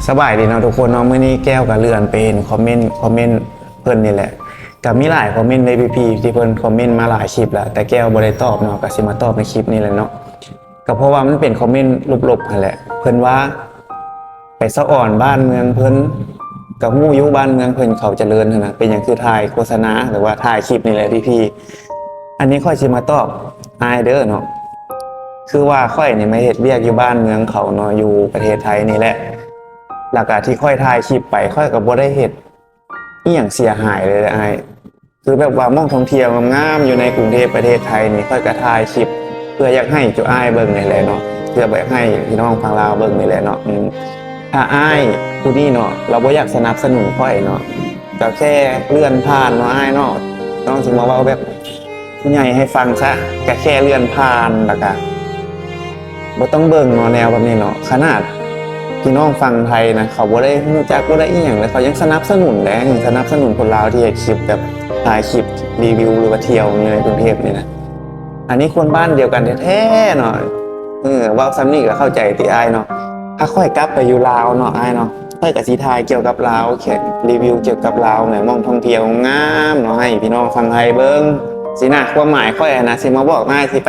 ສະບາຍດີເນາະທຸກຄົນເນາະ, ມື້ນີ້ແກ້ວກໍເລື່ອນໄປເຫັນຄອມເມັນ ຄອມເມັນເພິ່ນນີ້ແຫຼະ. ກໍມີຫຼາຍຄອມເມັນເດ້ພີ່ໆ ທີ່ເພິ່ນຄອມເມັນມາຫຼາຍຄລິບແລ້ວ ແຕ່ແກ້ວບໍ່ໄດ້ຕອບເນາະ, ກໍຊິມາຕອບໃນຄລິບນີ້ແຫຼະເນາະ. ກໍເພາະວ່າມັນເປັນຄອມເມັນລົບໆຫັ້ນແຫຼະ. ເພິ່ນວ່າໄປສະອອນບ້ານເມືອງເພິ່ນ, ກໍຮູ້ຢູ່ບ້ານເມືອງເພິ່ນເຂົາຈະເລີນຫັ້ນນະ, ເປັນຫຍັງຄືຖ່າຍໂຄສະນາ ຫຼືວ່າຖ່າຍຄລິບນີ້ແຫຼະພີ່ໆ. ອັນນີ້ຂ້ອຍຊິມາຕອບອ້າຍເດີເນາະ. ຄືວ່າຂ້ອຍນີ້ມາເຮັດວຽກຢູ່ບ້ານເມືອງເຂົາເນາະ, ຢູ່ປະເທດໄທນີ້ແຫຼະ. ແລ້ວກະທີ່ຂ້ອຍຖ່າຍຄລິບໄປ ຂ້ອຍກໍບໍ່ໄດ້ເຮັດອີ່ຫຍັງເສຍຫາຍເລີຍອ້າຍ. ຄືແບບວ່າໝ່ອງທ່ອງທ່ຽວງາມໆ ຢູ່ໃນກຸງເທບປະເທດໄທນີ້ ຂ້ອຍກໍຖ່າຍຄລິບເພື່ອຢາກໃຫ້ຈຸອ້າຍເບິ່ງນີ້ແຫຼະເນາະ, ເພື່ອຢາກໃຫ້ພີ່ນ້ອງຝັ່ງລາວເບິ່ງນີ້ແຫຼະເນາະ. ອືມ ຖ້າອ້າຍຜູ້ນີ້ເນາະ ລາວບໍ່ຢາກສະໜັບສະໜູນຂ້ອຍເນາະ, ກໍແຄ່ເລື່ອນຜ່ານເນາະອ້າຍເນາະ. ນ້ອງຊິມາເວົ້າແບບຜູ້ໃຫຍ່ໃຫ້ຟັງຊະ, ກະແຄ່ເລື່ອນຜ່ານ ແລ້ວກະບໍ່ຕ້ອງເບິ່ງເນາະ ແນວແບບນີ້ເນາະ. ຂະໜາດພີ່ນ້ອງຝັ່ງໄທນະ ເຂົາບໍ່ໄດ້ຮູ້ຈັກ ບໍ່ໄດ້ອີ່ຫຍັງເລີຍ, ເຂົາຍັງສະໜັບສະໜູນເດ້, ສະໜັບສະໜູນຄົນລາວທີ່ເຮັດຄລິບແບບຖ່າຍຄລິບຣີວິວ ຫຼືວ່າທ່ຽວຢູ່ໃນກຸງເທບນີ້ນະ. ອັນນີ້ຄົນບ້ານດຽວກັນແທ້ໆເນາະ. ເອີ ເວົ້າສ່ຳນີ້ກໍເຂົ້າໃຈຕິອ້າຍເນາະ. ຖ້າຂ້ອຍກັບໄປຢູ່ລາວເນາະອ້າຍເນາະ, ຂ້ອຍກໍຊິຖ່າຍກ່ຽວກັບລາວ, ແຄ່ຣີວິວກ່ຽວກັບລາວແຫຼະ, ໝ່ອງທ່ອງທ່ຽວງາມໆເນາະ ໃຫ້ພີ່ນ້ອງຝັ່ງໄທເບິ່ງຊີ້ນະ. ຄວາມໝາຍຂ້ອຍຫັ້ນນະ ຊິມາບອກອ້າຍ, ຊິໄປ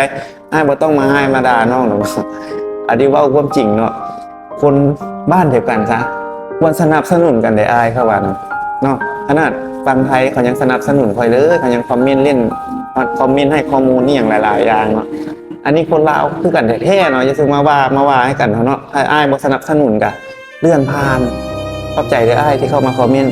ອ້າຍບໍ່ຕ້ອງມາຮ້າຍມາດ່ານ້ອງດອກ. ອັນນີ້ເວົ້າຄວາມຈິງເນາະ, ຄົນບ້ານດຽວກັນຊະ ຄວນສະໜັບສະໜູນກັນເດ້ອ້າຍ ເຂົາວ່າເນາະ. ເນາະ ຂະໜາດຝັ່ງໄທເຂົາຍັງສະໜັບສະໜູນຂ້ອຍເລີຍ, ເຂົາຍັງຄອມເມັນຫຼິ້ນ ຄອມເມັນໃຫ້ຂໍ້ມູນອີ່ຫຍັງຫຼາຍໆຢ່າງເນາະ. ອັນນີ້ຄົນລາວຄືກັນແທ້ໆເນາະ, ຢ່າຊິມາວ່າ ມາວ່າໃຫ້ກັນເນາະ. ຖ້າອ້າຍບໍ່ສະໜັບສະໜູນກະເລື່ອນຜ່ານ. ຂອບໃຈເດີອ້າຍທີ່ເຂົ້າມາຄອມເມັນ.